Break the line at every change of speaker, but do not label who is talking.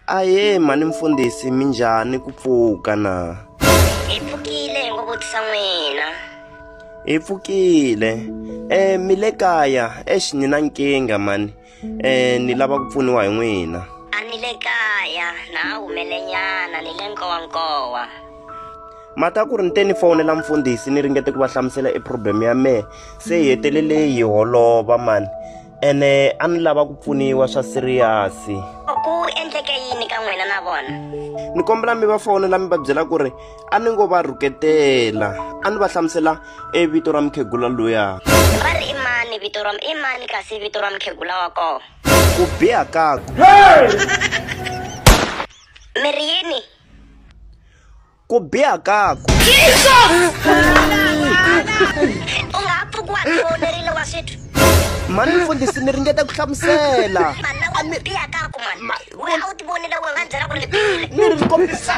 Aye mhani mfundhisi minjhani ku pfuka na?
Hi pfukile hi ngo vutisa n'wina.
Hi pfukile. Mi le kaya? Exi ni na nkingha mhani. Ni lava ku pfuniwa hi n'wina.
A ni le kaya, na ha humele nyana ni le Nkowankowa.
Mhaka ku ri ni te ni fonela mfundhisi ni ringete ku va hlamusela e problem ya mehe se hi hetelele hi holova mani ene a ni lava ku pfuniwa swa serious.
Ku endleke yini ka n'wina na vona?
Ni kombela mi va fonela mi va byela ku ri a ni ngo va rhuketela a ni va hlamusela e vito ra mukhegula luya.
Va ri i mani vito ra i mani kasi vito ra mukhegula wa kona?
Ku biha kaku.
Mi ri yini?
Ku biha kaku.
U nga ha pfuki wa ni fonerile wa swi twa.
Mhani mfundhisi ni ringeta ku hlamusela.
Mhani wa ku biha kaku mhani. Wena a wu ti vonile u nga ni byela ku ri ni bihile.
Ni ri kombisa.